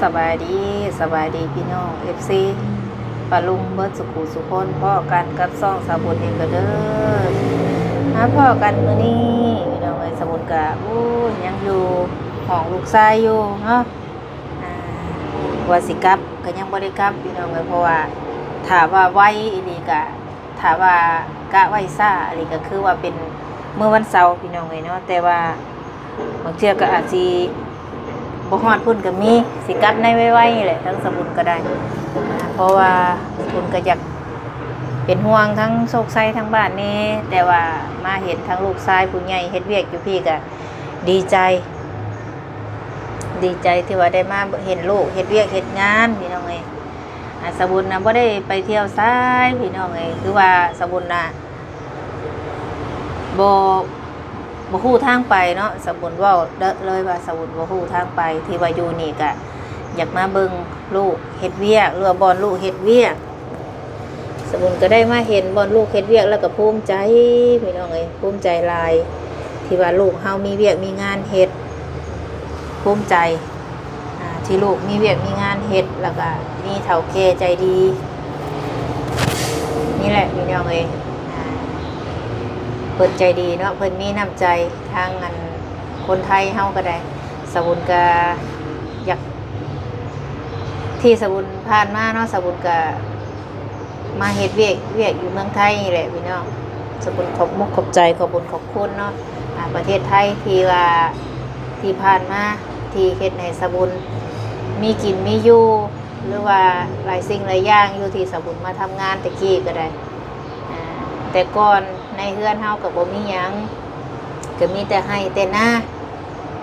ສະບາຍດີ ສະບາຍດີພີ່ນ້ອງເອັຟຊີປ້າລຸງເບິດສຸຂູສຸຄົນ ພໍ້ກັນກັບຊ່ອງສາວບຸນອີກແລ້ວເດີ. ມາພໍ້ກັນມື້ນີ້ພີ່ນ້ອງເອີຍ ສາວບຸນກະ ໂອ້ຍ ຍັງຢູ່ຫ້ອງລູກຊາຍຢູ່ເນາະ ອ່າ ວ່າຊິກັບກະຍັງບໍ່ໄດ້ກັບພີ່ນ້ອງເອີຍ ເພາະວ່າຖ້າວ່າໄວອີ່ຫຼີກະ ຖ້າວ່າກະໄວ້ຊ້າອີ່ຫຼີກະຄືວ່າເປັນມື້ວັນເສົາພີ່ນ້ອງເອີຍເນາະ ແຕ່ວ່າບາງເທື່ອກະອາດຊິບໍ່ຮອດພຸ້ນກະມີ ຊິກັບໃນໄວໆນີ້ແຫຼະ ທາງສາວບຸນກະໄດ້ ເພາະວ່າສາວບຸນກະຢາກເປັນຫ່ວງທັງໂຊກໄຊທາງບ້ານແດ່ ແຕ່ວ່າມາເຫັນທາງລູກຊາຍຜູ້ໃຫຍ່ເຮັດວຽກຢູ່ພີ້ກະດີໃຈ ດີໃຈທີ່ວ່າໄດ້ມາເຫັນລູກເຮັດວຽກເຮັດງານພີ່ນ້ອງເອີຍ. ອາ ສາວບຸນນະບໍ່ໄດ້ໄປທ່ຽວໃສພີ່ນ້ອງເອີຍ ຄືວ່າສາວບຸນນະບໍ່ ບໍ່ຮູ້ທາງໄປເນາະ ສາວບຸນເວົ້າເດີເລີຍວ່າສາວບຸນບໍ່ຮູ້ທາງໄປ ທີ່ວ່າຢູ່ນີ້ກະຢາກມາເບິ່ງລູກເຮັດວຽກ ຫຼືວ່າບ່ອນລູກເຮັດວຽກ. ສາວບຸນກະໄດ້ມາເຫັນບ່ອນລູກເຮັດວຽກແລ້ວກະພູມໃຈພີ່ນ້ອງເອີຍ ພູມໃຈຫຼາຍ ທີ່ວ່າລູກເຮົາມີວຽກມີງານເຮັດ ພູມໃຈ ອ່າ ທີ່ລູກມີວຽກມີງານເຮັດ ແລ້ວກະມີເຖົ້າແກ່ໃຈດີ ນີ້ແຫຼະພີ່ນ້ອງເອີຍ ອ່າ ເພິ່ນໃຈດີເນາະ ເພິ່ນມີນ້ຳໃຈ ທາງອັນຄົນໄທເຮົາກະໄດ້ ສາວບຸນກະຢາກ ທີ່ສາວບຸນຜ່ານມາເນາະ ສາວບຸນກະ ມາເຮັດວຽກ ວຽກຢູ່ເມືອງໄທນີ້ແຫຼະພີ່ນ້ອງ ສາວບຸນຂອບມຸກຂອບໃຈ ຂອບບຸນຂອບຄຸນເນາະ ອ່າ ປະເທດໄທທີ່ວ່າ ທີ່ຜ່ານມາ ທີ່ເຮັດໃຫ້ສາວບຸນມີກິນມີຢູ່ ຫຼືວ່າຫຼາຍສິ່ງຫຼາຍຢ່າງຢູ່ ທີ່ສາວບຸນມາທຳງານແຕ່ກີ້ກະໄດ້ ອ່າ ແຕ່ກ່ອນໃນເຮືອນເຮົາກະບໍ່ມີຫຍັງ ກະມີແຕ່ໄຮ່ແຕ່ນາ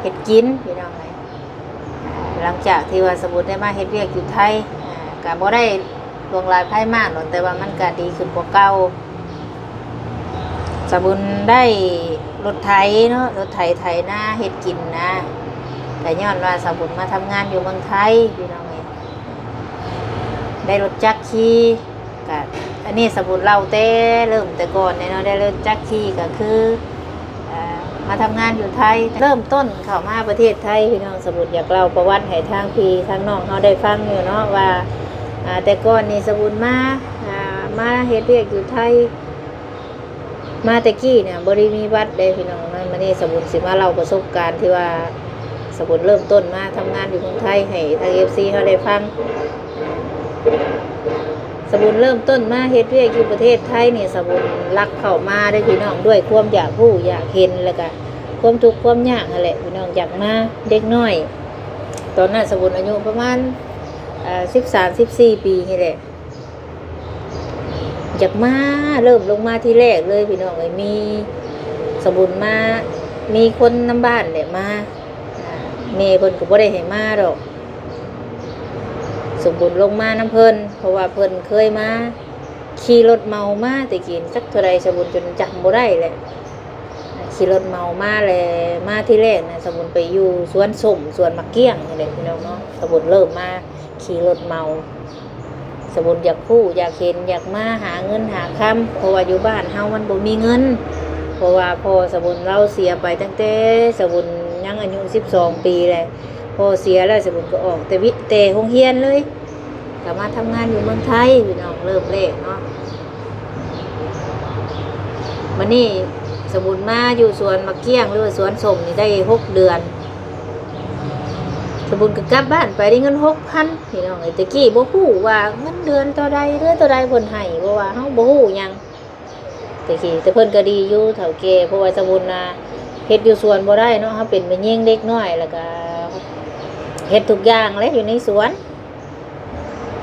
ເຮັດກິນພີ່ນ້ອງເອີຍ. ຫຼັງຈາກທີ່ວ່າສາວບຸນໄດ້ມາເຮັດວຽກຢູ່ໄທ ກະບໍ່ໄດ້ຫຼວງຫຼາຍໄພມາກດອກ ແຕ່ວ່າມັນກະດີຂຶ້ນກວ່າເກົ່າ. ສາວບຸນໄດ້ລົດໄຖເນາະ ລົດໄຖໄຖນາເຮັດກິນນະ ກະຍ້ອນວ່າສາວບຸນມາທຳງານຢູ່ເມືອງໄທພີ່ນ້ອງເອີຍ ໄດ້ລົດຈັກຂີ່ ກະ ອັນນີ້ສາວບຸນເລົ່າແຕ່ເລີ່ມແຕ່ກ່ອນເນາະ ໄດ້ລົດຈັກຂີ່ກະຄື ເອີ ມາທຳງານຢູ່ໄທ ເລີ່ມຕົ້ນເຂົ້າມາປະເທດໄທພີ່ນ້ອງ ສາວບຸນຢາກເລົ່າປະຫວັດໃຫ້ທາງພີ່ທາງນ້ອງເຮົາໄດ້ຟັງຢູ່ເນາະວ່າ ອ່າ ແຕ່ກ່ອນນີ້ສາວບຸນມາ ອ່າ ມາເຮັດວຽກຢູ່ໄທ ມາແຕ່ກີ້ນະບໍ່ໄດ້ມີບັດເດ້ພີ່ນ້ອງເນາະ ມື້ນີ້ສາວບຸນຊິມາເລົ່າປະສົບການທີ່ວ່າສາວບຸນເລີ່ມຕົ້ນມາທຳງານຢູ່ເມືອງໄທໃຫ້ທາງເອັຟຊີເຮົາໄດ້ຟັງ. ສາວບຸນເລີ່ມຕົ້ນມາເຮັດວຽກຢູ່ປະເທດໄທນີ້ ສາວບຸນລັກເຂົ້າມາເດ້ພີ່ນ້ອງ ດ້ວຍຄວາມຢາກຮູ້ຢາກເຫັນ ແລ້ວກະຄວາມທຸກຄວາມຍາກຫັ້ນແຫຼະພີ່ນ້ອງ ຢາກມາ ເດັກນ້ອຍ ຕອນນັ້ນສາວບຸນອາຍຸປະມານ ເອີ ສິບສາມ ສິບສີ່ປີນີ້ແຫຼະ ຢາກມາ ເລີ່ມລົງມາທີແລກເລີຍພີ່ນ້ອງເອີຍ ມີ ສາວບຸນມາ ມີຄົນນຳບ້ານແຫຼະມາ ອ່າ ແມ່ເພິ່ນກະບໍ່ໄດ້ໃຫ້ມາດອກ ສາວບຸນລົງມານຳເພິ່ນ ເພາະວ່າເພິ່ນເຄີຍມາຂີ່ລົດເມົາມາແຕ່ກີ້ ຈັກເທົ່າໃດສາວບຸນຈົນຈຳບໍ່ໄດ້ແຫຼະ ຂີ່ລົດເມົາມາແລະ ມາທີແລກນະ ສາວບຸນໄປຢູ່ສວນສົ້ມ ສວນໝາກກ້ຽງນີ້ແຫຼະພີ່ນ້ອງເນາະ ສາວບຸນເລີ່ມມາ ຂີ່ລົດເມົາ ສາວບຸນຢາກຮູ້ຢາກເຫັນ ຢາກມາຫາເງິນຫາຄຳ ເພາະວ່າຢູ່ບ້ານເຮົາມັນບໍ່ມີເງິນ ເພາະວ່າພໍ່ສາວບຸນລາວເສຍໄປຕັ້ງແຕ່ສາວບຸນຍັງອາຍຸສິບສອງປີແຫຼະ ພໍ່ເສຍແລ້ວສາວບຸນກະອອກແຕ່ວິ ແຕ່ໂຮງຮຽນເລີຍ ກະມາທຳງານຢູ່ເມືອງໄທພີ່ນ້ອງ ເລີ່ມແລກເນາະ. ບາດນີ້ສາວບຸນມາຢູ່ສວນໝາກກ້ຽງ ຫຼືວ່າສວນສົ້ມນີ້ໄດ້ຫົກເດືອນ ສາວບຸນກະກັບບ້ານໄປ ໄດ້ເງິນຫົກພັນພີ່ນ້ອງເອີຍ ແຕ່ກີ້ບໍ່ຮູ້ວ່າເງິນເດືອນເທົ່າໃດ ເດືອນເທົ່າໃດເພິ່ນໃຫ້ ເພາະວ່າເຮົາບໍ່ຮູ້ຫຍັງແຕ່ກີ້ ແຕ່ເພິ່ນກະດີຢູ່ເຖົ້າແກ່ ເພາະວ່າສາວບຸນນະເຮັດຢູ່ສວນບໍ່ໄດ້ເນາະ ເຮົາເປັນແມ່ຍິງເດັກນ້ອຍ ແລ້ວກະເຮັດທຸກຢ່າງແຫຼະຢູ່ໃນສວນ.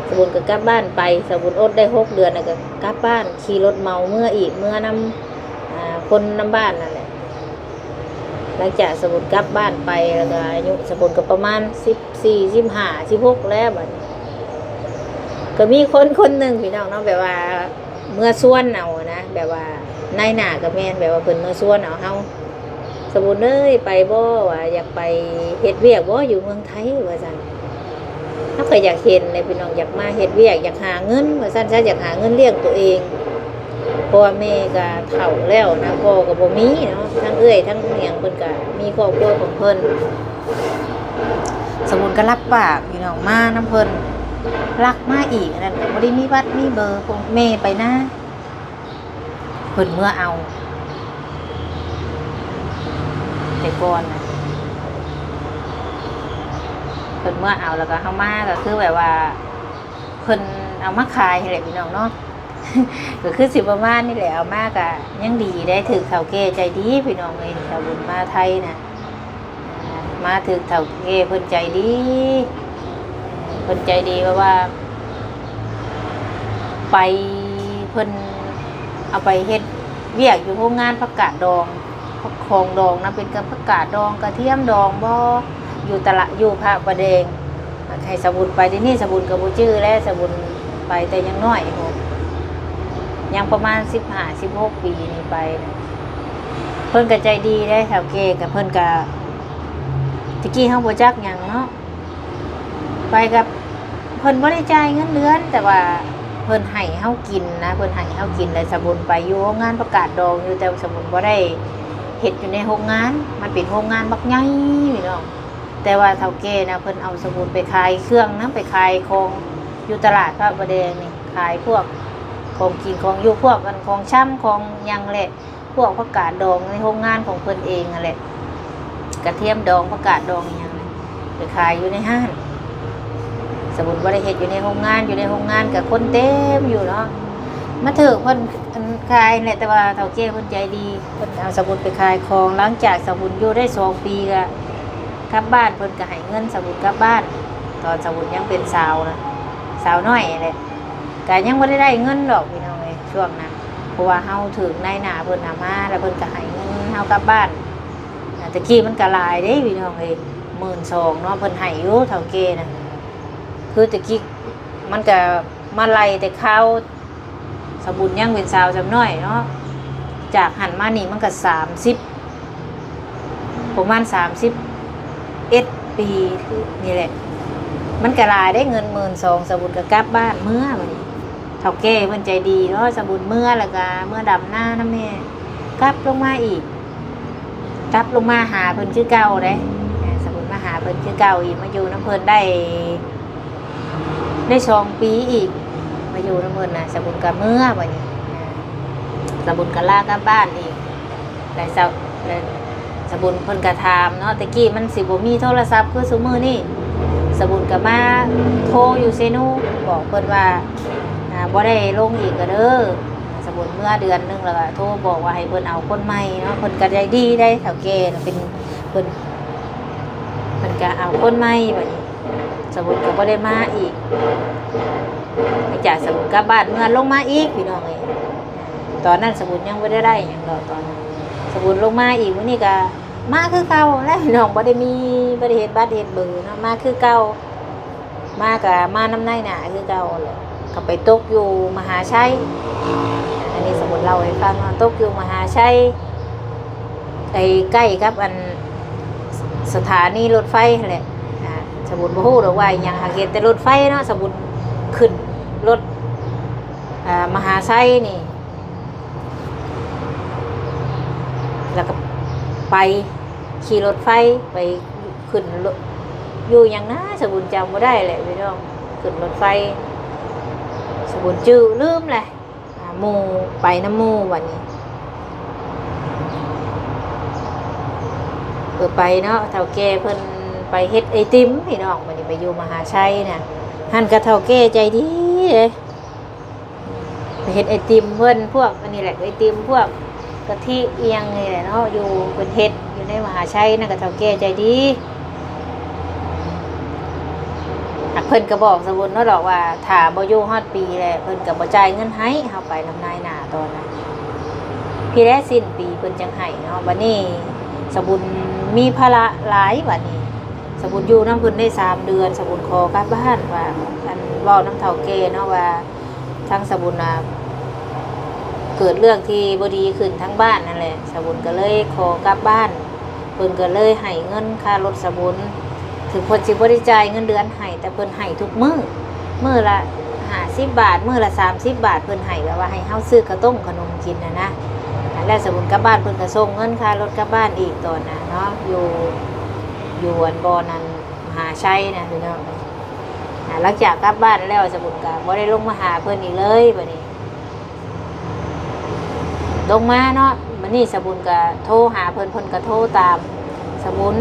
ສາວບຸນກະກັບບ້ານໄປ ສາວບຸນອົດໄດ້ຫົກເດືອນ ແລ້ວກະກັບບ້ານ ຂີ່ລົດເມົາເມືອອີກ ເມືອນຳ ອ່າ ຄົນນຳບ້ານນັ້ນແຫຼະ. ຫຼັງຈາກສາວບຸນກັບບ້ານໄປ ແລ້ວກະອາຍຸສາວບຸນກະປະມານສິບສີ່ ສິບຫ້າ ສິບຫົກແລ້ວບາດນີ້ ກະມີຄົນຄົນໜຶ່ງພີ່ນ້ອງເນາະ ແບບວ່າເມືອຊວນເອົານະ ແບບວ່ານາຍໜ້າກະແມ່ນ ແບບວ່າເພິ່ນເມືອຊວນເອົາເຮົາ ສາວບຸນເອີຍ ໄປບໍ່ ວ່າຢາກໄປເຮັດວຽກບໍ່ຢູ່ເມືອງໄທ ວ່າຊັ້ນ. ເຮົາກະຢາກເຫັນແຫຼະພີ່ນ້ອງ ຢາກມາເຮັດວຽກ ຢາກຫາເງິນວ່າຊັ້ນຊະ ຢາກຫາເງິນລ້ຽງໂຕເອງ ເພາະວ່າແມ່ກະເຖົ້າແລ້ວນະ ພໍ່ກະບໍ່ມີເນາະ ທັງເອື້ອຍທັງຫຍັງເພິ່ນກະມີຄອບຄົວຂອງເພິ່ນ. ສະບຸນກໍຮັບປາກພີ່ນ້ອງ ມານຳເພິ່ນ ລັກມາອີກ. ອັນນັ້ນກໍບໍ່ໄດ້ມີບັດມີເບີ ພວກແມ່ໄປນາ ເພິ່ນເມືອເອົາ ແຕ່ກ່ອນນະ ເພິ່ນເມືອເອົາ ແລ້ວກໍເຮົາມາ ກໍຄືແບບວ່າ ເພິ່ນເອົາມາຂາຍຫັ້ນແຫຼະພີ່ນ້ອງເນາະ ກໍຄືຊິປະມານນີ້ແຫຼະ. ເອົາມາກໍຍັງດີໄດ໋ ຖືກເຖົ້າແກ່ໃຈດີພີ່ນ້ອງເອີຍ ສາວບຸນມາໄທນະ ມາຖືກເຖົ້າແກ່ເພິ່ນໃຈດີ ເພິ່ນໃຈດີ ແບບວ່າ ໄປ ເພິ່ນເອົາໄປເຮັດວຽກຢູ່ໂຮງງານຜັກກາດດອງ ຜັກຂອງດອງນະ ເປັນກັບຜັກກາດດອງ ກະທຽມດອງບໍ ຢູ່ຕະຫຼາດ ຢູ່ພະປະແດງ ໃຫ້ສາວບຸນໄປ. ດຽວນີ້ສາວບຸນກໍບໍ່ຈື່ແລ້ວ ສາວບຸນໄປແຕ່ຍັງນ້ອຍພຸ້ນ ຍັງປະມານສິບຫ້າ ສິບຫົກປີນີ້ໄປ. ເພິ່ນກໍໃຈດີເດ້ ເຖົ້າແກ່ ກໍເພິ່ນກໍ ແຕ່ກີ້ເຮົາບໍ່ຈັກຫຍັງເນາະ ໄປກັບ ເພິ່ນບໍ່ໄດ້ຈ່າຍເງິນເດືອນ ແຕ່ວ່າເພິ່ນໃຫ້ເຮົາກິນນະ ເພິ່ນໃຫ້ເຮົາກິນ. ແລ້ວສາວບຸນໄປຢູ່ໂຮງງານຜັກກາດດອງຢູ່ ແຕ່ສາວບຸນບໍ່ໄດ້ເຮັດຢູ່ໃນໂຮງງານ ມັນເປັນໂຮງງານບັກໃຫຍ່ພີ່ນ້ອງ. ແຕ່ວ່າເຖົ້າແກ່ນະ ເພິ່ນເອົາສາວບຸນໄປຂາຍເຄື່ອງນຳ ໄປຂາຍຂອງຢູ່ຕະຫຼາດພະປະແດງນີ້ ຂາຍພວກຂອງກິນຂອງຢູ່ ພວກອັນຂອງຊຳຂອງຫຍັງແຫຼະ ພວກຜັກກາດດອງໃນໂຮງງານຂອງເພິ່ນເອງຫັ້ນແຫຼະ ກະທຽມດອງ ຜັກກາດດອງອີ່ຫຍັງນະ ໄປຂາຍຢູ່ໃນຮ້ານ. ສາວບຸນບໍ່ໄດ້ເຮັດຢູ່ໃນໂຮງງານ ຢູ່ໃນໂຮງງານກະຄົນເຕັມຢູ່ເນາະ ມາຖືກເພິ່ນ ອັນ ຂາຍແຫຼະ. ແຕ່ວ່າເຖົ້າແກ່ເພິ່ນໃຈດີ ເພິ່ນເອົາສາວບຸນໄປຂາຍຂອງ. ຫຼັງຈາກສາວບຸນຢູ່ໄດ້ສອງປີ ກະກັບບ້ານ ເພິ່ນກະໃຫ້ເງິນສາວບຸນກັບບ້ານ ຕອນສາວບຸນຍັງເປັນສາວນະ ສາວນ້ອຍແຫຼະ ກະຍັງບໍ່ໄດ້ໄດ້ເງິນດອກພີ່ນ້ອງເອີຍ ຊ່ວງນັ້ນ ເພາະວ່າເຮົາຖືກນາຍໜ້າເພິ່ນນຳມາ ແລ້ວເພິ່ນກໍໃຫ້ເງິນເຮົາກັບບ້ານ. ອາ ແຕ່ກີ້ມັນກໍຫຼາຍເດ້ພີ່ນ້ອງເອີຍ ໝື່ນສອງເນາະ ເພິ່ນໃຫ້ຢູ່ເຖົ້າແກ່ນະ. ຄືແຕ່ກີ້ມັນກໍມາໄລ່ແຕ່ຄາວສາວບຸນຍັງເປັນສາວສ່ຳນ້ອຍເນາະ ຈາກຫັ້ນມານີ້ມັນກໍສາມສິບ ປະມານສາມສິບເອັດປີນີ້ແຫຼະ ມັນກະຫຼາຍເດ້ ເງິນໝື່ນສອງ ສາວບຸນກະກັບບ້ານເມືອ. ບາດນີ້ເຖົ້າແກ່ເພິ່ນໃຈດີເນາະ ສາວບຸນເມືອ ແລ້ວກະເມືອດຳນານຳແມ່ ກັບລົງມາອີກ ກັບລົງມາຫາເພິ່ນຄືເກົ່າເດ້ ສາວບຸນມາຫາເພິ່ນຄືເກົ່າອີກ ມາຢູ່ນຳເພິ່ນໄດ້ ໄດ້ສອງປີອີກ ມາຢູ່ນຳເພິ່ນນະ ສາວບຸນກະເມືອ. ບາດນີ້ ອ່າ ສາວບຸນກະລາກັບບ້ານອີກ ແລະ ສາວ ແລະ ສາວບຸນເພິ່ນກະຖາມເນາະ ແຕ່ກີ້ມັນຊິບໍ່ມີໂທລະສັບຄືຊຸມື້ນີ້ ສາວບຸນກະມາໂທຢູ່ເຊໂນ ບອກເພິ່ນວ່າ ອ່າ ບໍ່ໄດ້ລົງອີກກະເດີ. ສາວບຸນເມືອເດືອນໜຶ່ງ ແລ້ວກະໂທບອກວ່າໃຫ້ເພິ່ນເອົາຄົນໃໝ່ເນາະ ເພິ່ນກະໃຈດີໄດ໋ ເຖົ້າແກ່ນະ ເປັນ ເພິ່ນ ເພິ່ນກະເອົາຄົນໃໝ່. ບາດນີ້ສາວບຸນກໍບໍ່ໄດ້ມາອີກ ຫຼັງຈາກສາວບຸນກັບບ້ານເມືອ ລົງມາອີກພີ່ນ້ອງເອີຍ. ຕອນນັ້ນສາວບຸນຍັງບໍ່ໄດ້ໄດ້ຫຍັງດອກ ຕອນນັ້ນສາວບຸນລົງມາອີກ ມື້ນີ້ກະມາຄືເກົ່າແຫຼະພີ່ນ້ອງ ບໍ່ໄດ້ມີ ບໍ່ໄດ້ເຮັດບັດເຮັດເບີເນາະ ມາຄືເກົ່າ. ມາກະມານຳນາຍໜ້າຄືເກົ່າແຫຼະ ກໍໄປຕົກຢູ່ມະຫາໄຊ. ອັນນີ້ສາວບຸນເລົ່າໃຫ້ຟັງເນາະ ຕົກຢູ່ມະຫາໄຊ ໃກ້ກັບອັນສະຖານີລົດໄຟຫັ້ນແຫຼະ. ອ່າ ສາວບຸນບໍ່ຮູ້ດອກວ່າອີ່ຫຍັງ ຫາກເຫັນແຕ່ລົດໄຟເນາະ ສາວບຸນຂຶ້ນລົດ ອ່າ ມະຫາໄຊນີ້ ແລ້ວກໍໄປຂີ່ລົດໄຟໄປ ຂຶ້ນລົດ ຢູ່ຫຍັງນະ ສາວບຸນຈຳບໍ່ໄດ້ແຫຼະພີ່ນ້ອງ ຂຶ້ນລົດໄຟ ສາວບຸນຈື່ລືມແຫຼະ. ອ່າ ໝູ່ ໄປນຳໝູ່ ບາດນີ້ ເອີ ໄປເນາະ ເຖົ້າແກ່ເພິ່ນໄປເຮັດໄອຕິມພີ່ນ້ອງ ບາດນີ້ໄປຢູ່ມະຫາໄຊນະ ຫັ້ນກະເຖົ້າແກ່ໃຈດີເດ້. ໄປເຮັດໄອຕິມເພິ່ນ ພວກອັນນີ້ແຫຼະ ໄອຕິມພວກກະທິອີ່ຫຍັງນີ້ແຫຼະເນາະ ຢູ່ ເພິ່ນເຮັດຢູ່ໃນມະຫາໄຊນັ້ນ ກະເຖົ້າແກ່ໃຈດີ. ຫາກເພິ່ນກະບອກສາວບຸນເນາະດອກວ່າ ຖ້າບໍ່ຢູ່ຮອດປີແລ້ວ ເພິ່ນກະບໍ່ຈ່າຍເງິນໃຫ້ ເຮົາໄປນຳນາຍໜ້າຕອນນັ້ນ ພີ້ແຫຼະ ສິ້ນປີເພິ່ນຈັ່ງໃຫ້ເນາະ. ບາດນີ້ສາວບຸນມີພາລະຫຼາຍ ບາດນີ້ສາວບຸນຢູ່ນຳເພິ່ນໄດ້ສາມເດືອນ ສາວບຸນຂໍກັບບ້ານ ວ່າ ອັນ ເວົ້ານຳເຖົ້າແກ່ເນາະວ່າ ທາງສາວບຸນນະ ເກີດເລື່ອງທີ່ບໍ່ດີຂຶ້ນທາງບ້ານຫັ້ນແຫຼະ ສາວບຸນກໍເລີຍຂໍກັບບ້ານ ເພິ່ນກໍເລີຍໃຫ້ເງິນຄ່າລົດສາວບຸນ ເຖິງເພິ່ນຊິບໍ່ໄດ້ຈ່າຍເງິນເດືອນໃຫ້ ແຕ່ເພິ່ນໃຫ້ທຸກມື້ ມື້ລະຫ້າສິບບາດ ມື້ລະສາມສິບບາດ ເພິ່ນໃຫ້ແບບວ່າໃຫ້ເຮົາຊື້ເຂົ້າຕົ້ມຂະໜົມກິນຫັ້ນນະ. ແລ້ວສາວບຸນກັບບ້ານ ເພິ່ນກໍສົ່ງເງິນຄ່າລົດກັບບ້ານອີກຕອນນັ້ນເນາະ ຢູ່ ຢູ່ອັນບ່ອນນັ້ນ ມະຫາໄຊນະພີ່ນ້ອງ. ອ່າ ຫຼັງຈາກກັບບ້ານແລ້ວ ສະບຸນກໍບໍ່ໄດ້ລົງມາຫາເພິ່ນອີກເລີຍ. ບັດນີ້ລົງມາເນາະ ບັດນີ້ສະບຸນກໍໂທຫາເພິ່ນ ເພິ່ນກໍໂທຕາມສະບຸນ.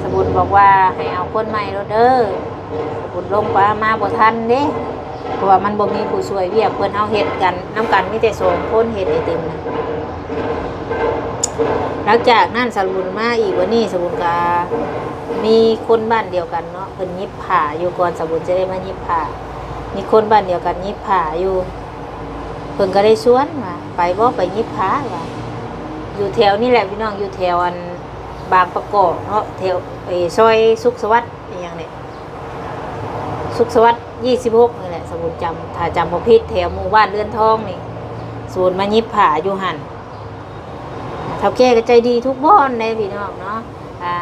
ສະບຸນບອກວ່າໃຫ້ເອົາຄົນໃໝ່ໂລດເດີ ສະບຸນລົງໄປມາບໍ່ທັນເດ້ ເພາະວ່າມັນບໍ່ມີຜູ້ຊ່ວຍວຽກເພິ່ນ ເຮົາເຮັດກັນນຳກັນມີແຕ່ສອງຄົນເຮັດໄອຕິມນະ. ຫຼັງຈາກນັ້ນສະບຸນມາອີກ ວັນນີ້ສະບຸນກະມີຄົນບ້ານດຽວກັນເນາະ ເພິ່ນຫຍິບຜ້າຢູ່ ກ່ອນສະບຸນຈະໄດ້ມາຫຍິບຜ້າ ມີຄົນບ້ານດຽວກັນຫຍິບຜ້າຢູ່ ເພິ່ນກໍໄດ້ຊວນວ່າ ໄປບໍ່ ໄປຫຍິບຜ້າວ່າ ຢູ່ແຖວນີ້ແຫຼະພີ່ນ້ອງ ຢູ່ແຖວອັນບາງປະກອບເນາະ ແຖວ ເອີ ຊອຍສຸກສະຫວັດ ອີຫຍັງນີ້ ສຸກສະຫວັດ ຊາວຫົກ ນີ້ແຫຼະ ສະບຸນຈຳ ຖ້າຈຳບໍ່ຜິດ ແຖວໝູ່ບ້ານເຮືອນທອງນີ້ ສະບຸນມາຫຍິບຜ້າຢູ່ຫັ້ນ. ເຖົ້າແກ່ກໍໃຈດີທຸກບ່ອນເດ້ພີ່ນ້ອງເນາະ. ອ່າ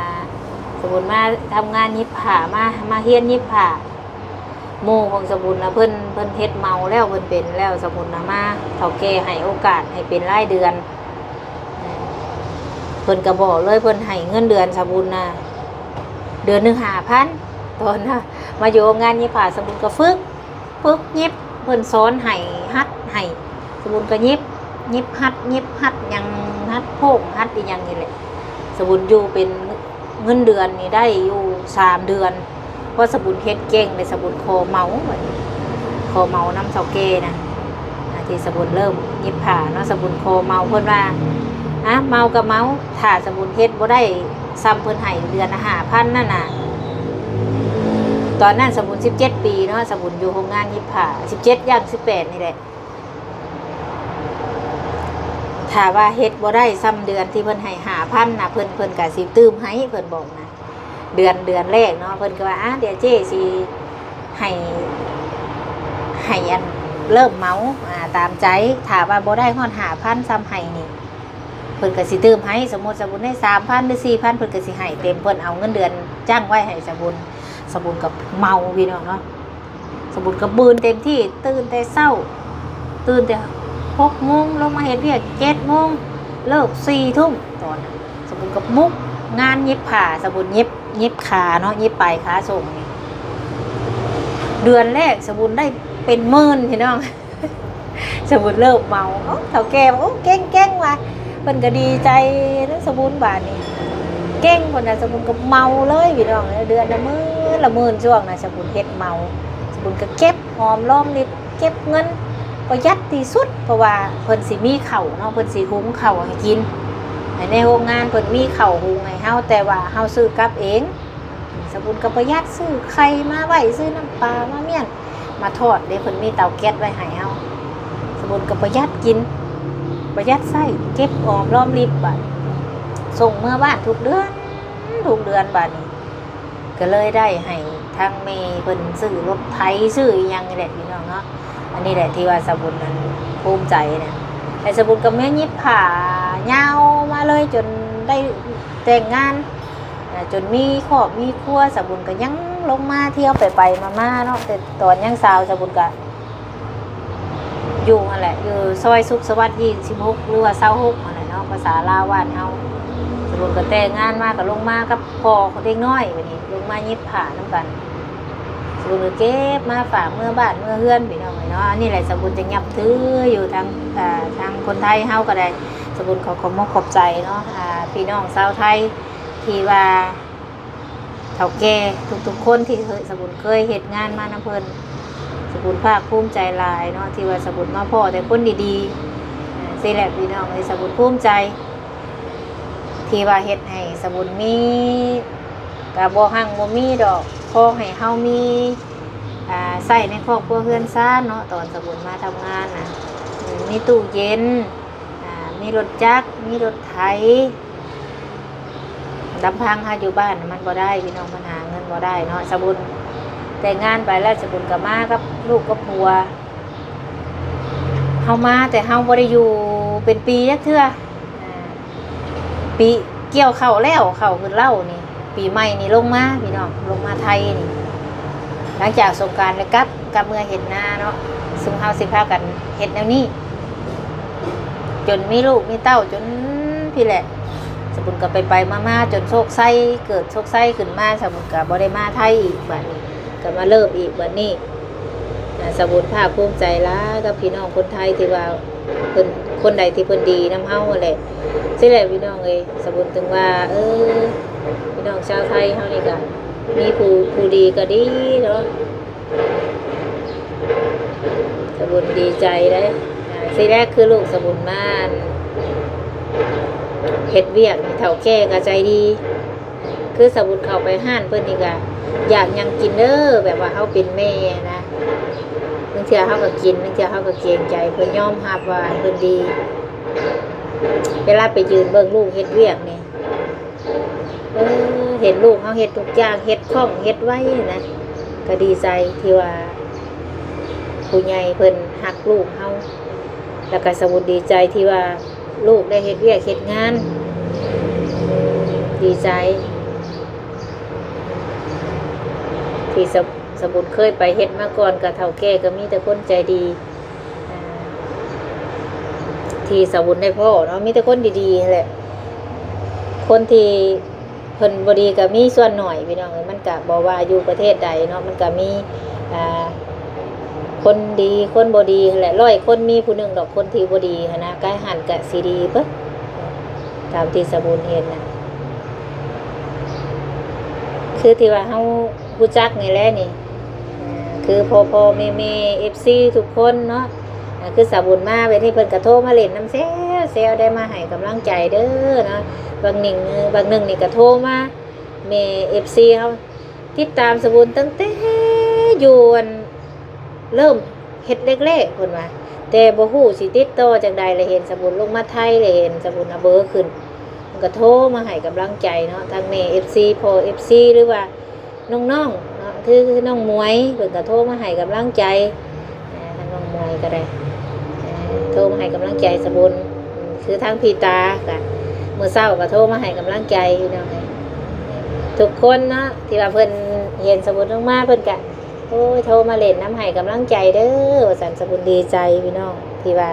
ສະບຸນມາທຳງານຫຍິບຜ້າ ມາ ມາຮຽນຫຍິບຜ້າ ໝູ່ຂອງສະບຸນນະ ເພິ່ນ ເພິ່ນເຮັດເໝົາແລ້ວ ເພິ່ນເປັນແລ້ວ ສະບຸນນະມາ ເຖົ້າແກ່ໃຫ້ໂອກາດໃຫ້ເປັນລາຍເດືອນ. ເພິ່ນກໍບອກເລີຍ ເພິ່ນໃຫ້ເງິນເດືອນສະບຸນນະ ເດືອນໜຶ່ງຫ້າພັນ. ຕອນນະມາຢູ່ໂຮງງານຫຍິບຜ້າ ສະບຸນກໍຝຶກ ຝຶກຫຍິບ ເພິ່ນສອນໃຫ້ ຫັດໃຫ້ ສະບຸນກໍຫຍິບ ຫຍິບຫັດ ຫຍິບຫັດຫຍັງ ຫັດໂພງ ຫັດອີຫຍັງນີ້ແຫຼະ. ສະບຸນຢູ່ເປັນ ເງິນເດືອນນີ້ໄດ້ຢູ່ສາມເດືອນ ເພາະສະບຸນເຮັດເກັ່ງເດ້ ສະບຸນຂໍເໝົາ ບັດນີ້ຂໍເໝົານຳເຖົ້າແກ່ນະ ອ່າ ທີ່ສະບຸນເລີ່ມຫຍິບຜ້າເນາະ ສະບຸນຂໍເໝົາ ເພິ່ນວ່າ ອາ ເໝົາກໍເໝົາ ຖ້າສະບຸນເຮັດບໍ່ໄດ້ຊ່ຳເພິ່ນໃຫ້ເດືອນລະຫ້າພັນນັ້ນນະ. ຕອນນັ້ນສະບຸນສິບເຈັດປີເນາະ ສະບຸນຢູ່ໂຮງງານຫຍິບຜ້າ ສິບເຈັດຢ່າງສິບແປດນີ້ແຫຼະ. ຖ້າວ່າເຮັດບໍ່ໄດ້ຊ່ຳເດືອນທີ່ເພິ່ນໃຫ້ຫ້າພັນນະ ເພິ່ນ ເພິ່ນກໍຊິຕື່ມໃຫ້ ເພິ່ນບອກນະ ເດືອນ ເດືອນແລກເນາະ ເພິ່ນກໍວ່າ ອາ ດຽວເຈ້ຊິໃຫ້ ໃຫ້ອັນເລີ່ມເໝົາ ອາ ຕາມໃຈ ຖ້າວ່າບໍ່ໄດ້ຮອດຫ້າພັນຊ່ຳໃຫ້ນີ້ ເພິ່ນກໍຊິຕື່ມໃຫ້ ສົມມຸດສະບຸນໄດ້ສາມພັນ ຫຼື ສີ່ພັນ ເພິ່ນກໍຊິໃຫ້ເຕັມ ເພິ່ນເອົາເງິນເດືອນຈັ່ງໄວ້ໃຫ້ສະບຸນ ສະບຸນກໍເໝົາ ພີ່ນ້ອງເນາະ. ສະບຸນກໍບືນເຕັມທີ່ ຕື່ນແຕ່ເຊົ້າ ຕື່ນແຕ່ຫົກໂມງ ລົງມາເຮັດວຽກເຈັດໂມງ ເລີກສີ່ທຸ່ມ. ຕອນນັ້ນສະບຸນກໍບຸກງານຫຍິບຜ້າ ສະບຸນຫຍິບ ຫຍິບຂາເນາະ ຫຍິບປາຍຂາສົ່ງນີ້ ເດືອນແລກສະບຸນໄດ້ເປັນໝື່ນ ພີ່ນ້ອງ. ສະບຸນເລີ່ມເໝົາ ເອົ້າ ເຖົ້າແກ່ວ່າ ໂອ້ ເກັ່ງໆ ວ່າ ເພິ່ນກໍດີໃຈນຳສະບຸນບາດນີ້ ເກັ່ງພຸ້ນນະ ສະບຸນກໍເໝົາເລີຍ ພີ່ນ້ອງເອີຍ ເດືອນລະໝື່ນລະໝື່ນ. ຊ່ວງນັ້ນສະບຸນເຮັດເໝົາ ສະບຸນກໍເກັບຫອມລອມລິບ ເກັບເງິນປະຢັດທີ່ສຸດ ເພາະວ່າເພິ່ນຊິມີເຂົ້າເນາະ ເພິ່ນຊິຫຸງເຂົ້າໃຫ້ກິນ ໃນໂຮງງານເພິ່ນມີເຂົ້າຫຸງໃຫ້ເຮົາ ແຕ່ວ່າເຮົາຊື້ກັບເອງ. ສະບຸນກໍປະຢັດ ຊື້ໄຂ່ມາໄວ້ ຊື້ນ້ຳປາມາມ້ຽນ ມາທອດເດ້ ເພິ່ນມີເຕົາແກັສໄວ້ໃຫ້ເຮົາ ສະບຸນກໍປະຢັດກິນ ປະຢັດໃຊ້ ເກັບຫອມລອມລິບ ບາດນີ້ສົ່ງເມືອບ້ານທຸກເດືອນ ທຸກເດືອນ ບາດນີ້ກໍເລີຍໄດ້ໃຫ້ທາງແມ່ເພິ່ນຊື້ລົດໄຖ ຊື້ອີ່ຫຍັງນີ້ແຫຼະ ພີ່ນ້ອງເນາະ. ອັນນີ້ແຫຼະທີ່ວ່າສະບຸນນັ້ນພູມໃຈນະ ແລະ ສະບຸນກໍມາຫຍິບຜ້າຍາວມາເລີຍ ຈົນໄດ້ແຕ່ງງານ ອ່າ ຈົນມີຄອບມີຄົວ ສະບຸນກໍຍັງລົງມາທ່ຽວໄປໆມາໆເນາະ. ແຕ່ຕອນຍັງສາວ ສະບຸນກໍຢູ່ຫັ້ນແຫຼະ ຢູ່ຊອຍສຸກສະຫວັດ ຊາວຫົກ ຫຼືວ່າ ຊາວຫົກ ຫັ້ນແຫຼະເນາະ ພາສາລາວບ້ານເຮົາ. ສະບຸນກໍແຕ່ງງານມາກໍລົງມາກັບພໍ່ເດັກນ້ອຍ ບາດນີ້ລົງມາຫຍິບຜ້ານຳກັນ ສະບຸນກໍເກັບມາຝາກເມືອບ້ານເມືອເຮືອນ ພີ່ນ້ອງເອີຍເນາະ. ອັນນີ້ແຫຼະ ສະບຸນຈະນັບຖືຢູ່ທາງ ອ່າ ທາງຄົນໄທເຮົາກໍໄດ້ ສະບຸນຂໍຂອບມຸກຂອບໃຈເນາະ ອ່າ ພີ່ນ້ອງຊາວໄທ ທີ່ວ່າເຖົ້າແກ່ທຸກໆຄົນທີ່ເຄີຍ ສະບຸນເຄີຍເຮັດງານມານຳເພິ່ນ ສະບຸນພາກພູມໃຈຫຼາຍເນາະ ທີ່ວ່າສະບຸນມາພໍ້ແຕ່ຄົນດີໆ ຊີ້ແຫຼະ ພີ່ນ້ອງເອີຍ. ສະບຸນພູມໃຈທີ່ວ່າເຮັດໃຫ້ສະບຸນມີ ກະບໍ່ຮັ່ງບໍ່ມີດອກ ຂໍໃຫ້ເຮົາມີ ອ່າ ໃຊ້ໃນຄອບຄົວເຮືອນຊານເນາະ. ຕອນສະບຸນມາທຳງານນະ ມີຕູ້ເຢັນ ອ່າ ມີລົດຈັກ ມີລົດໄຖ ລຳພັງເຮົາຢູ່ບ້ານມັນບໍ່ໄດ້ ພີ່ນ້ອງ ມັນຫາເງິນບໍ່ໄດ້ເນາະ. ສະບຸນແຕ່ງງານໄປແລ້ວ ສະບຸນກໍມາກັບລູກກັບຜົວ ເຮົາມາແຕ່ເຮົາບໍ່ໄດ້ຢູ່ເປັນປີຈັກເທື່ອ ອ່າ ປີກ່ຽວເຂົ້າແລ້ວ ເຂົ້າຂຶ້ນເລົ້ານີ້ ປີໃໝ່ນີ້ລົງມາ ພີ່ນ້ອງ ລົງມາໄທນີ້ ຫຼັງຈາກສົງການແລ້ວກັບ ກັບເມືອເຮັດນາເນາະ. ຊຸມເຮົາຊິພາກັນເຮັດແນວນີ້ ຈົນມີລູກມີເຕົ້າ ຈົນພີ້ແຫຼະ ສະບຸນກໍໄປໆມາໆ ຈົນໂຊກໄຊ ເກີດໂຊກໄຊຂຶ້ນມາ ສະບຸນກໍບໍ່ໄດ້ມາໄທອີກ ບາດນີ້ກໍມາເລີ່ມອີກ ບາດນີ້ ອາ ສະບຸນພາກພູມໃຈຫຼາຍກັບພີ່ນ້ອງຄົນໄທ ທີ່ວ່າເພິ່ນ ຄົນໃດທີ່ເພິ່ນດີນຳເຮົາຫັ້ນແຫຼະ. ຊີ້ແຫຼະພີ່ນ້ອງເອີຍ ສະບຸນຈຶ່ງວ່າ ເອີ ພີ່ນ້ອງຊາວໄທເຮົານີ້ກໍມີຜູ້ ຜູ້ດີກໍດີເນາະ. ສະບຸນດີໃຈເດ້ ອາ ທີແລກຄືລູກສະບຸນມາ ອັນ ເຮັດວຽກນີ້ ເຖົ້າແກ່ກໍໃຈດີ ຄືສະບຸນເຂົ້າໄປຮ້ານເພິ່ນນີ້ກໍຢາກຫຍັງກິນເດີ ແບບວ່າເຮົາເປັນແມ່ນະ ບາງເທື່ອເຮົາກໍກິນ ບາງເທື່ອເຮົາກໍເກງໃຈ ເພິ່ນຍອມຮັບວ່າເພິ່ນດີ. ເວລາໄປຢືນເບິ່ງລູກເຮັດວຽກນີ້ ເອີ ເຫັນລູກເຮົາເຮັດທຸກຢ່າງ ເຮັດຄ່ອງເຮັດໄວນະ ກໍດີໃຈທີ່ວ່າຜູ້ໃຫຍ່ເພິ່ນຮັກລູກເຮົາ ແລ້ວກໍສະບຸນດີໃຈທີ່ວ່າລູກໄດ້ເຮັດວຽກເຮັດງານ ດີໃຈທີ່ສະ ສະບຸນເຄີຍໄປເຮັດມາກ່ອນ ກັບເຖົ້າແກ່ກໍມີແຕ່ຄົນໃຈດີ ອ່າ ທີ່ສະບຸນໄດ້ພໍ້ເນາະ ມີແຕ່ຄົນດີໆຫັ້ນແຫຼະ ຄົນທີ່ເພິ່ນບໍ່ດີກໍມີສ່ວນໜ້ອຍພີ່ນ້ອງເອີຍ ມັນກໍບໍ່ວ່າຢູ່ປະເທດໃດເນາະ ມັນກໍມີ ອ່າ ຄົນດີຄົນບໍ່ດີຫັ້ນແຫຼະ ຮ້ອຍຄົນມີຜູ້ໜຶ່ງດອກຄົນທີ່ບໍ່ດີຫັ້ນນະ ໃກ້ຫັ້ນກໍຊິດີເບິດ ຕາມທີ່ສະບຸນເຫັນນະ ຄືທີ່ວ່າເຮົາ ຮູ້ຈັກນີ້ແຫຼະນີ້ ອ່າ ຄືພໍ່ໆແມ່ໆ ເອັຟຊີ ທຸກຄົນເນາະ ອ່າ ຄືສາວບຸນມາແບບນີ້ ເພິ່ນກໍໂທມາຫຼິ້ນນຳແຊວໆ ໄດ້ມາໃຫ້ກຳລັງໃຈເດີເນາະ ບາງໜຶ່ງ ບາງໜຶ່ງນີ້ກໍໂທມາ ແມ່ ເອັຟຊີ ເຮົາຕິດຕາມສາວບຸນຕັ້ງແຕ່ຢູ່ອັນ ເລີ່ມເຮັດແລກໆ ເພິ່ນວ່າ ແຕ່ບໍ່ຮູ້ຊິຕິດຕໍ່ຈັ່ງໃດ ລະເຫັນສາວບຸນລົງມາໄທ ລະເຫັນສາວບຸນເອົາເບີຂຶ້ນ ເພິ່ນກໍໂທມາໃຫ້ກຳລັງໃຈເນາະ ທັງແມ່ ເອັຟຊີ ພໍ່ ເອັຟຊີ ຫຼືວ່ານ້ອງໆ ເນາະ ຄື ຄືນ້ອງໝວຍ ເພິ່ນກໍໂທມາໃຫ້ກຳລັງໃຈ ອ່າ ທາງນ້ອງໝວຍກໍໄດ້ ອ່າ ໂທມາໃຫ້ກຳລັງໃຈສາວບຸນ ຄືທາງພີ່ຕາກໍມື້ເຊົ້າກໍໂທມາໃຫ້ກຳລັງໃຈພີ່ນ້ອງເອີຍ ທຸກຄົນເນາະ ທີ່ວ່າເພິ່ນເຫັນສາວບຸນລົງມາ ເພິ່ນກໍ ໂອ້ຍ ໂທມາຫຼິ້ນນຳໃຫ້ກຳລັງໃຈເດີ ວ່າຊັ້ນ ສາວບຸນດີໃຈພີ່ນ້ອງ ທີ່ວ່າ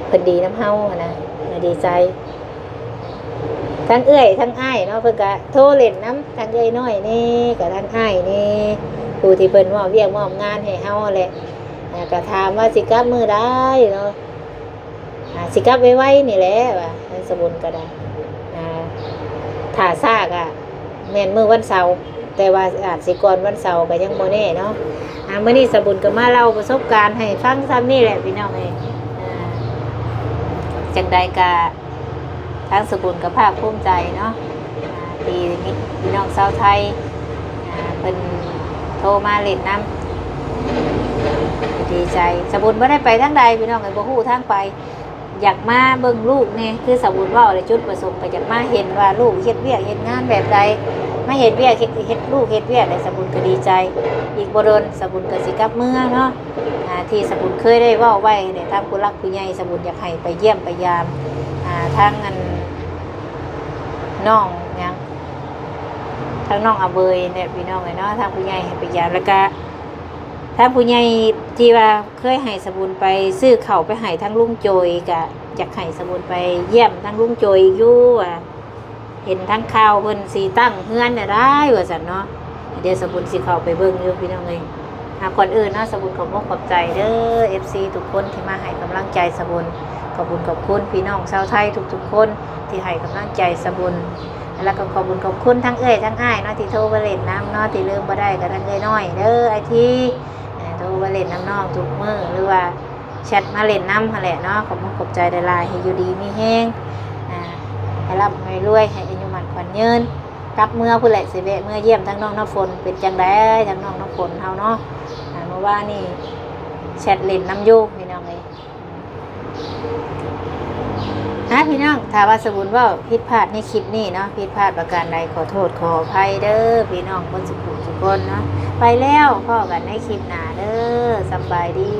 ເພິ່ນດີນຳເຮົາຫັ້ນນະ ດີໃຈ ທັງເອື້ອຍທັງອ້າຍເນາະ ເພິ່ນກະໂທຫຼິ້ນນຳ ທັງເອື້ອຍນ້ອຍແດ່ ກະທັງອ້າຍແດ່ ຜູ້ທີ່ເພິ່ນມອບວຽກມອບງານໃຫ້ເຮົາແຫຼະ ກະຖາມວ່າຊິກັບມື້ໃດເນາະ ອ່າ ຊິກັບໄວໆນີ້ແຫຼະວ່າ ທາງສາວບຸນກໍໄດ້ ອ່າ ຖ້າຊ້າກໍແມ່ນມື້ວັນເສົາ ແຕ່ວ່າອາດຊິກ່ອນວັນເສົາກໍຍັງບໍ່ແນ່ເນາະ ອ່າ ມື້ນີ້ສາວບຸນກໍມາເລົ່າປະສົບການໃຫ້ຟັງສ່ຳນີ້ແຫຼະພີ່ນ້ອງເອີຍ ອ່າ ຈັ່ງໃດກໍທາງສາວບຸນກໍພາກພູມໃຈເນາະ ອ່າ ທີ່ມີພີ່ນ້ອງຊາວໄທ ອ່າ ເພິ່ນໂທມາຫຼິ້ນນຳ ດີໃຈ ສາວບຸນບໍ່ໄດ້ໄປທາງໃດພີ່ນ້ອງເອີຍ ບໍ່ຮູ້ທາງໄປ ຢາກມາເບິ່ງລູກແດ່ ຄືສາວບຸນເວົ້າແຫຼະ ຈຸດປະສົງກໍຢາກມາເຫັນວ່າລູກເຮັດວຽກເຮັດງານແບບໃດ ມາເຮັດວຽກ ເຮັດ ເຮັດລູກເຮັດວຽກແຫຼະ ສາວບຸນກໍດີໃຈ ອີກບໍ່ດົນສາວບຸນກໍຊິກັບເມືອເນາະ ອ່າ ທີ່ສາວບຸນເຄີຍໄດ້ເວົ້າໄວ້ແຫຼະ ທາງຜູ້ຫຼັກຜູ້ໃຫຍ່ ສາວບຸນຢາກໃຫ້ໄປຢ້ຽມໄປຢາມ ອ່າ ທາງອັນ ນ້ອງຫຍັງ ທາງນ້ອງອາເບີຍແຫຼະ ພີ່ນ້ອງເອີຍເນາະ ທາງຜູ້ໃຫຍ່ໃຫ້ໄປຢາມ ແລ້ວກະ ທາງຜູ້ໃຫຍ່ທີ່ວ່າເຄີຍໃຫ້ສາວບຸນໄປຊື້ເຂົ້າໄປໃຫ້ທາງລຸງໂຈຍ ກະຢາກໃຫ້ສາວບຸນໄປຢ້ຽມທາງລຸງໂຈຍຢູ່ ວ່າເຫັນທາງຂ່າວເພິ່ນຊິຕັ້ງເຮືອນແນວໃດວ່າຊັ້ນເນາະ ດຽວສາວບຸນຊິເຂົ້າໄປເບິ່ງຢູ່ພີ່ນ້ອງເອີຍ ອ່າ ກ່ອນອື່ນເນາະ ສາວບຸນຂອບອົກຂອບໃຈເດີ ເອັຟຊີ ທຸກຄົນທີ່ມາໃຫ້ກຳລັງໃຈສາວບຸນ ຂອບຄຸນຂອບຄຸນພີ່ນ້ອງຊາວໄທທຸກໆຄົນທີ່ໃຫ້ກຳລັງໃຈສາວບຸນ ແລ້ວກໍຂອບບຸນຂອບຄຸນທັງເອື້ອຍທັງອ້າຍເນາະ ທີ່ໂທມາຫຼິ້ນນຳເນາະ ທີ່ລືມບໍ່ໄດ້ກໍທັງເອື້ອຍນ້ອຍເດີ ອ້າຍທີ ອ່າ ໂທມາຫຼິ້ນນຳນ້ອງທຸກມື້ ຫຼືວ່າແຊັດມາຫຼິ້ນນຳຫັ້ນແຫຼະເນາະ ຂອບມຸກຂອບໃຈຫຼາຍໆ ໃຫ້ຢູ່ດີມີແຮງ ອ່າ ໃຫ້ລ່ຳໃຫ້ລວຍ ໃຫ້ອາຍຸໝັ້ນຂວັນຍືນ ກັບເມືອພຸ້ນແຫຼະ ຊິແວະເມືອຢ້ຽມທາງນ້ອງນ້ຳຝົນ ເປັນຈັ່ງໃດທາງນ້ອງນ້ຳຝົນເຮົາເນາະ ອ່າ ເມື່ອວານນີ້ແຊັດຫຼິ້ນນຳຢູ່ພີ່ນ້ອງເອີຍ. ອ່າ ພີ່ນ້ອງ ຖ້າວ່າສາວບຸນເວົ້າຜິດພາດໃນຄລິບນີ້ເນາະ ຜິດພາດປະການໃດ ຂໍໂທດຂໍອະໄພເດີພີ່ນ້ອງເບິດສຸກຜູ້ສຸກຄົນເນາະ ໄປແລ້ວ ພໍ້ກັນໃນຄລິບໜ້າເດີ ສຳບາຍດີ.